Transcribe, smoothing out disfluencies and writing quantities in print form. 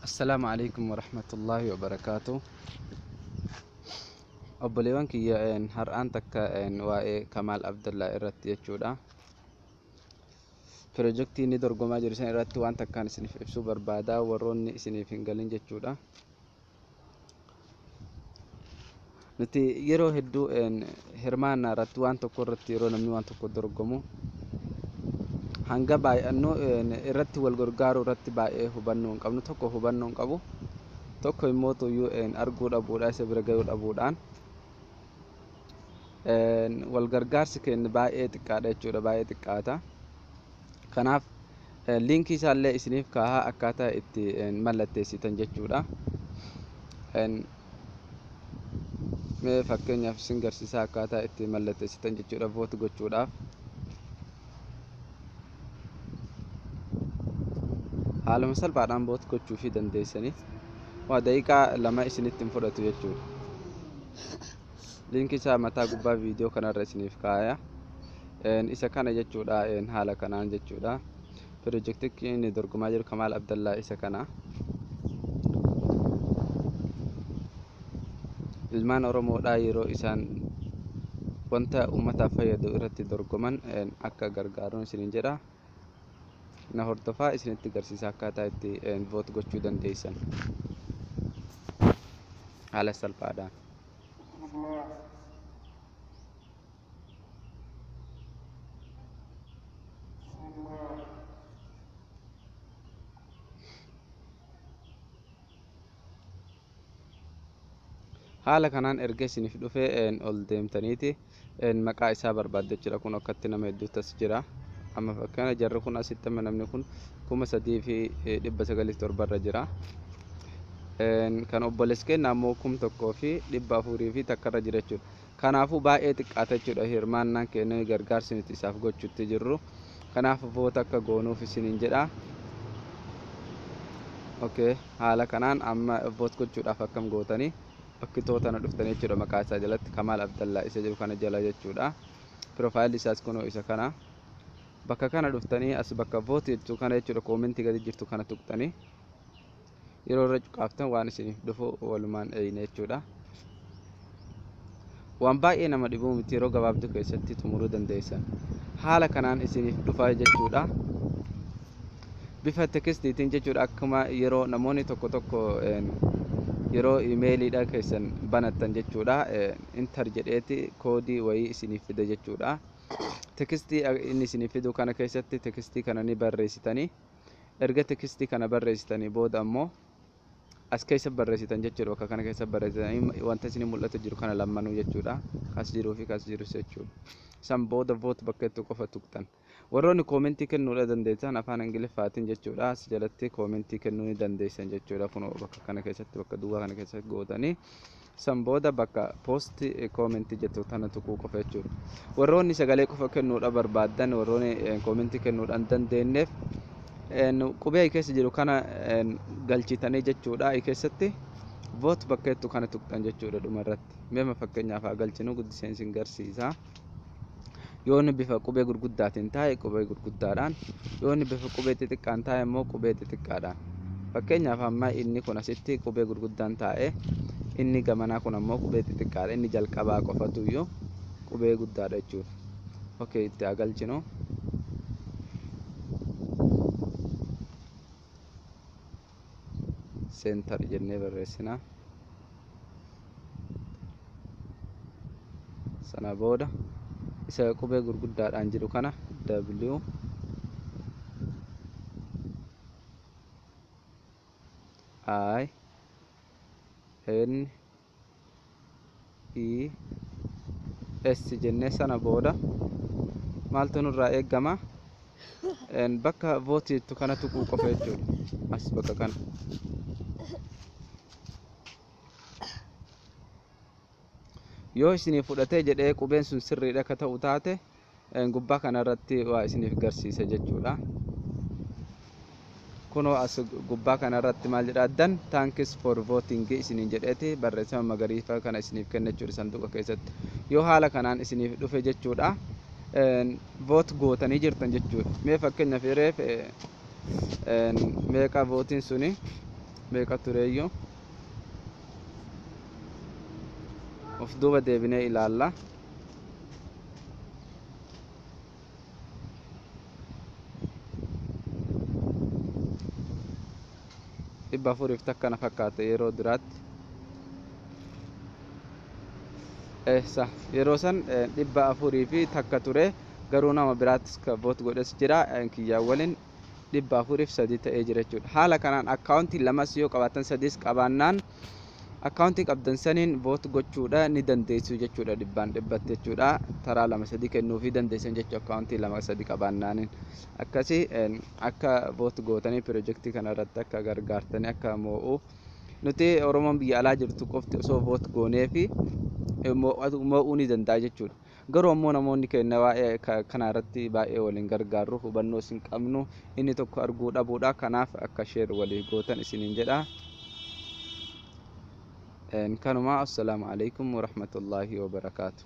Assalaamu alaikum warahmatullaahi wabarakaatu. Obboleewwan kiyya, har'aan takka waa'ee Kamaal Abdallaa irratti jechuudha. Pirojektii inni dorgomaa jiru san irratti waan takkaan isiniif ibsuu barbaada, warroonni isiniif hin galin jechuudha. Nuti yeroo hedduu hirmaannaa irratti, waan tokko irratti, yeroo namni waan tokko dorgomu hanga baay'annu irratti wal gargaaruu irratti baay'ee hubannoo hin qabnu. Tokko hubannoo hin qabu, tokko immoo tuyyuu arguu dhabuudha, isa bira gahuu dhabuudhaan wal gargaarsi keenya baay'ee xiqqaadha jechuudha, baay'ee xiqqaata. Kanaaf liinkii isaallee isiniif kaahaa, akkaataa itti mallatteessitan jechuudha. Mee fakkeenyaaf isin garsiisaa akkaataa itti mallatteessitan jechuudha, vote gochuudhaaf. Haaluma salphaadhaan vote gochuufii dandeessanii, waa daqiiqaa 2 isinitti hin fudhatu jechuudha. Liinkii isaa mataa gubbaa viidiyoo kanarra isiniif kaaya. Isa kana jechuudha, haala kanaan jechuudha. Pirojektichi inni dorgomaa jiru Kamaal Abdallaa isa kana. Ilmaan Oromoodhaa yeroo isaan wanta uummataaf fayyadu irratti dorgoman akka gargaaruun isiniin jedha. Na hordofaa, isinitti garsiisa akkaataa itti vote gochuu dandeessan haala salphaadhaan. Haala kanaan erga isiniif dhufee ol deemtaniiti maqaa isaa barbaaddu jechuudha. Kun akkatti nama hedduutu as jira. Amma fakkeenya jarri kun asitti amma namni kun 3907 irra jira. Kan obboleessi keenya ammoo 1401 irra jira jechuudha. Kanaafuu baay'ee xiqqaata jechuudha hirmaannaan keenya, gargaarsi nuti isaaf gochuutti jirru. Kanaaf vote akka goonuuf isiniin jedha. Okay, haala kanaan amma vote gochuudhaaf akkam gootanii? Bakki tootana dhuftanii jechuudha, maqaa isaa jalatti, Kamaal Abdallaa isa jedhu kana jala jechuudha. Piroofaayilli isaas kunoo isa kana. Bakka kana dhuftanii as bakka vote jechuu kana jechuudha, koomentii gadi jirtu kana tuqxanii yeroo irra cuqaaftan waan isiniif dhufu walumaan eeyne jechuudha. Waan baay'ee nama dhibuu miti, yeroo gabaabduu keessatti xumuruu dandeessan. Haala kanaan isiniif dhufa jechuudha. Bifa tekstiitiin jechuudha, akkuma yeroo namoonni tokko tokko yeroo imeeliidha keessan banattan jechuudha, enter jedheeti koodii wayii isiniif fida jechuudha. Tekstii inni isiniif fidu kana keessatti tekstii kana ni barreessitanii, erga tekstii kana barreessitanii booda ammoo as keessa barreessitan jechuudha. Bakka kana keessa barreessitanii wanta isin mul'atu jiru kana lammanuu jechuudha. Kas jiruu fi kas jirus jechuudha. San booda vote bakka itti qofa tuqxan. Warroonni koomentii kennuudha dandeessan afaan Ingiliffaatiin jechuudha. As jalatti koomentii kennuu ni dandeessan jechuudha. Kun bakka kana keessatti, bakka duwwaa kana keessatti gootanii san booda bakka post koomentii jettu tana tuquu qofa jechuudha. Warroonni sagalee qofa kennuudha barbaaddan, warroonni koomentii kennuudha hin dandeenyeef, qubee keessa jiru kana galchitanii jechuudha, keessatti vote bakka jettu kana tuqxan jechuudha dhumarratti. Meema fakkeenyaaf haa galchinu, guddiseen isin garsiisa. Yoo inni bifa qubee gurguddaatiin taa'e qubee gurguddaadhaan, yoo inni bifa qubee xixiqqaan taa'e immoo qubee xixiqqaadhaan. Fakkeenyaaf amma inni kun asitti qubee gurguddaan taa'e, inni gamanaa kun ammoo qubee xixiqqaadha. Inni jalqabaa qofatu iyyuu qubee guddaadha jechuudha. Okay, itti haa galchinu. Center jennee barreessina. Sana booda isa qubee gurguddaadhaan jiru kana W I N E S jennee, sana booda maaltu nurraa eeggama? Bakka vote jettu kana tuquu qofa jechuudha. As bakka kana. Yoo isiniif fudhatee jedhee qubeen sun sirriidha akka ta'u taate, gubbaa kanarratti waa isiniif garsiisa jechuudha. Kunoo as gubbaa kanarratti maal jedha? "Done, thanks for voting" isiniin jedheeti barreeffama magariisa kana isiniif kenna jechuudha sanduuqa keessatti. Yoo haala kanaan isiniif dhufe jechuudha, vote gootanii jirtan jechuudha. Mee fakkeenyaaf reef meeqa vootiin suni? Meeqa tureeyyuu? Of duuba deebinee ilaalla. 401 na fakkaata yeroo duraatti. Eessa, yeroo san 401 ture, garuu nama biraattis ka vote godhes jira, kiyyaa waliin 403 ta'ee jira jechuudha. Haala kanaan akkaawuntii lamas yoo qabaatan, sadiis qabaannaan, akkaawuntii qabdan saniin vote gochuudha ni dandeessu jechuudha, dhibbaan dhibbatti jechuudha. Taraa lama sadii kennuufii dandeessan jechuudha akkaawuntii lama sadi qabaannaaniin. Akkasii akka vote gootanii pirojektii kana irratti akka gargaartanii akka moo'u, nuti Oromoon biyya alaa jirtu qofti osoo vote goonee fi moo'uu ni danda'a jechuudha. Garuu ammoo namoonni keenya waa'ee kana irratti baay'ee waliin gargaarru, hubannoo isin qabnu inni tokko arguu dhabuudha. Kanaaf akka share walii gootan isiniin jedha. Kanuma, assalaamu alaikum warahmatullaahi wabarakaatu.